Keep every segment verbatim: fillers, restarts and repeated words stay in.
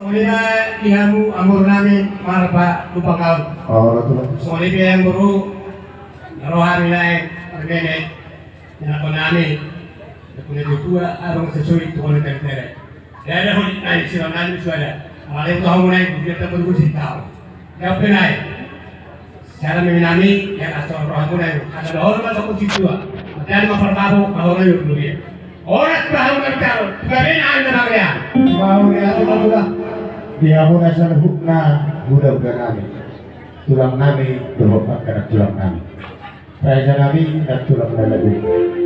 Songon i ma di hamu amboru nami Marpanumpang Ahu. Songon i pe amboru, ro hami nai marmeme, ianakhon nami, na puna tutua abang sasoi tu kona tentele. Dada holit nai silang nami suada. Alai uta hamu nai bukan tak berbusi tahu. Jawab nai. Siala meme nami, ia asal rohamuna i. Asal dohor ma sokun sintua. Mate ma parbabu, mahoro i urduria. Oras bahu na bicara, tu gabe na anda bagrean. Bahu ni aro bagula. Di hamuna saluhutna, huda-huda nami. Tulang nami, dohot angka tulang nami. Raja nami, dan tulang na lagu.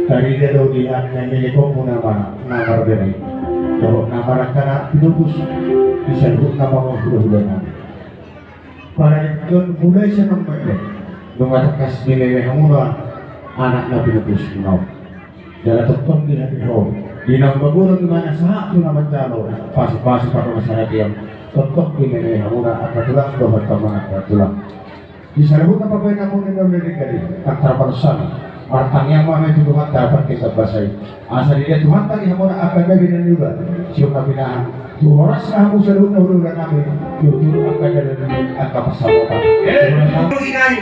Tarida do di hak na milik komuna ma, na marbere. Dohot na marangkana pinupus. Di saluhutna ma huda-huda nami. Paradingkon mulai sian on mende, nunga tangkas di meme hamuna anak na pinupus muna on. Jala tongtong di hatiha on, di na umbagoran di mana sahat tu na manjalo, pasu-pasu pardongan sahatian, tongtong di meme hamuna angka tulang dohot paman angka tulang. Di saluhutna pabaen hamuna na uli ni gari, tang tarpalosana. Martangiang ma hami tu Tuhanta partingkian basa i. Asa diida Tuhanta di hamuna angka gabe na niula, sian na pinahan. Tu horas na hamu saluhutna huda-huda nami, turu-turu angka dalan ni angka pansamotan. Eh, turu-turu nami.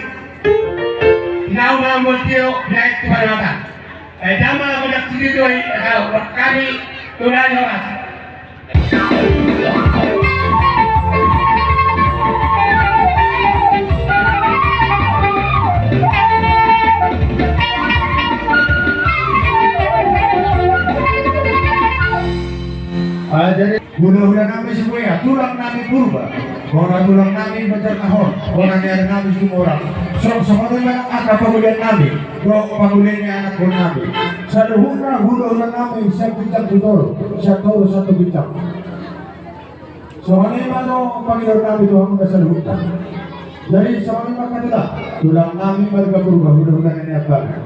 Tinau ma mantio, naik tu Kalimantan. Eh, dama ma dak sini tu, eh, kami, tulang horas. Ah, jadi, huda-huda nami Sibuea, tulang nami Purba, bona tulang nami Banjarnahor, bona ni ari nami Situmorang, songon songon i ma angka panggulian nami. Dohot panggulian ni anakhon nami. Saluhutna huda-huda nami sian ginjang tu toru, sian toru sahat tu ginjang. Songon i ma do pangidoan nami tu hamuna saluhutna. Jadi songon i ma angka tulang, tulang nami marga Purba, huda-huda ni Ambangan.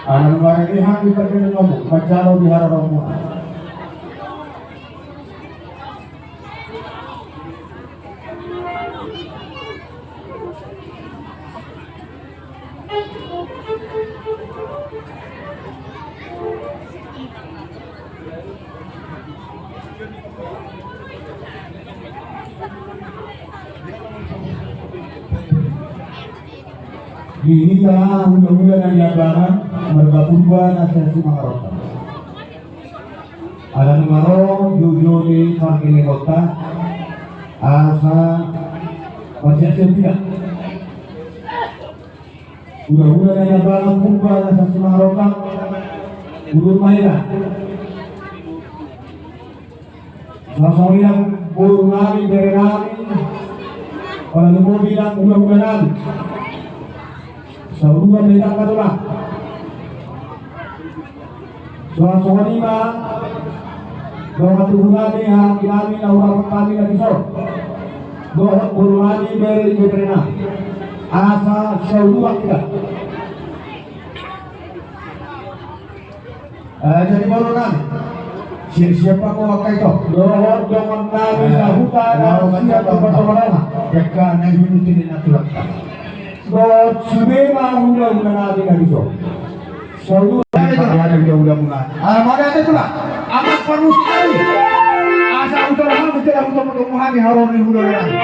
Ala nunga rade hami pardenengkonmu, manjalo di haroromuna. Di hita huda-huda na di Ambangan, marga Purba na sasimangarotan. Ala nunga ro joujou ni pargelengonta, asa marsiap-siap hita. Huda-huda na di Ambangan, Purba na sasimangarotan, udur ma hita. Songon i nang boru nami, bere nami, pala lumobi nang huda-huda nami. Saur matua ma hita angka tulang. Songon i ma dongan tubu nami, hahaki nami na hurapot hami na dison, dohot boru nami, bere, bere nami. Asa saur matua hita. Eh, jadi boru nami, siap-siap ma ho angka ito. Dohot dongan nami sahuta na siap di partongatonga. Pekka na huluti ni na tulang. Dohot sude ma huda-huda nami na dison. Saur matua hami huda-huda muna. Ah, mauliate tulang. Amak parmusik nami. Asa huta hami, jala huta matomu hami haroro ni huda-huda nami.